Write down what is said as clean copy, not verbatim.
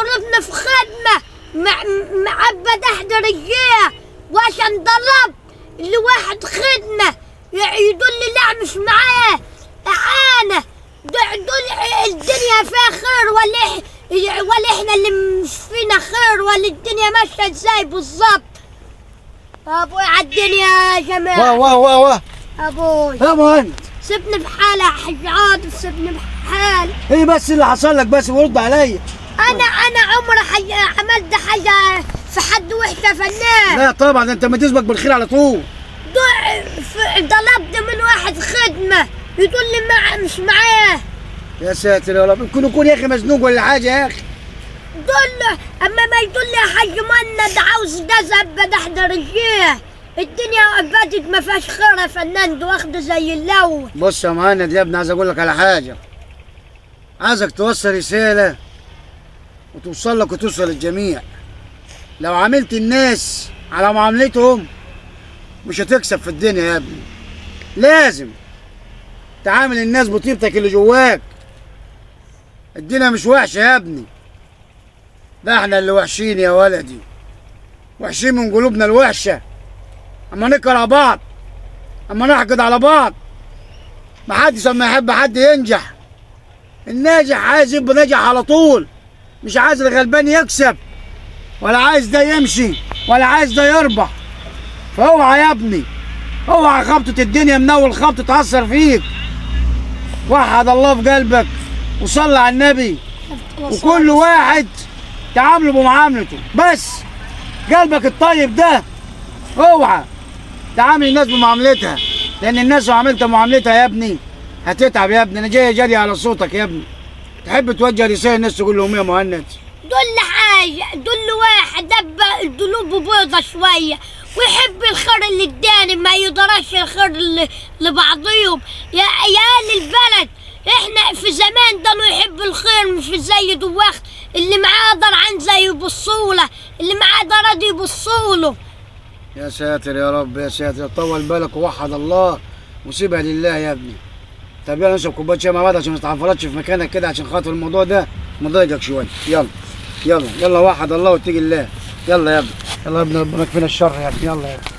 ضربنا في خدمة معبد احد رجيه، وعشان ضرب لواحد خدمة يدل لا مش معاه اعانه. دول الدنيا فيها خير ولا احنا اللي مش فينا خير، ولا الدنيا ماشية ازاي بالظبط؟ ابوي على الدنيا يا جماعة. واه واه واه واه ابوي يا مهند، سيبني بحالي يا حاج عاطف، سيبني بحالي. ايه بس اللي حصل لك؟ بس ورد عليا. انا عمري عملت حاجة في حد وحشة يا فنان؟ لا طبعا، ده انت ما تسبق بالخير على طول. طلبت من واحد خدمة يقول لي مش معاه. يا ساتر يا رب، يمكن يكون يا اخي مزنوق ولا حاجة يا اخي. دول اما ما يقول لي يا حاج مند عاوز ده زبد احضر رجيه. الدنيا بدت ما فيهاش خير يا فنان، ده واخده زي الاول. بص يا مهند يا ابني، عايز اقول لك على حاجة، عايزك توصل رسالة وتوصل لك وتوصل للجميع. لو عاملت الناس على معاملتهم مش هتكسب في الدنيا يا ابني. لازم تعامل الناس بطيبتك اللي جواك. الدنيا مش وحشة يا ابني، ده احنا اللي وحشين يا ولدي، وحشين من قلوبنا الوحشة. اما نكره بعض، اما نحقد على بعض، محدش اما يحب حد ينجح. الناجح عايز يبقى ناجح على طول، مش عايز الغلبان يكسب، ولا عايز ده يمشي، ولا عايز ده يربح. فاوعى يا ابني، اوعى خبطة الدنيا من اول خبطة تأثر فيك. وحد الله في قلبك وصلي على النبي، وكل واحد تعامله بمعاملته. بس قلبك الطيب ده اوعى تعامل الناس بمعاملتها، لان الناس لو عملت معاملتها يا ابني هتتعب يا ابني. انا جاي جري على صوتك يا ابني. تحب توجه رسالة الناس تقول لهم يا مهند؟ دول حاجة، دول واحد دب قلوبه بيضة شوية ويحب الخير اللي اداني، ما يدرش الخير لبعضيهم. يا اهل البلد، احنا في زمان ده يحب الخير، مش زي دواخ اللي معاه دار عن زي يبصوله، اللي معاه دار يبصوله. يا ساتر يا رب، يا ساتر، طول بالك ووحد الله وسيبها لله يا ابني. طب يلا نشرب كوباية شاي مع بعض عشان ما تتعفرتش في مكانك كده، عشان خاطر الموضوع ده مضايقك شوية. يلا يلا يلا، وحد الله واتقي الله. يلا يا ابني، يلا يا ابني، ربنا يكفينا الشر يا ابني. يلا يا ابني.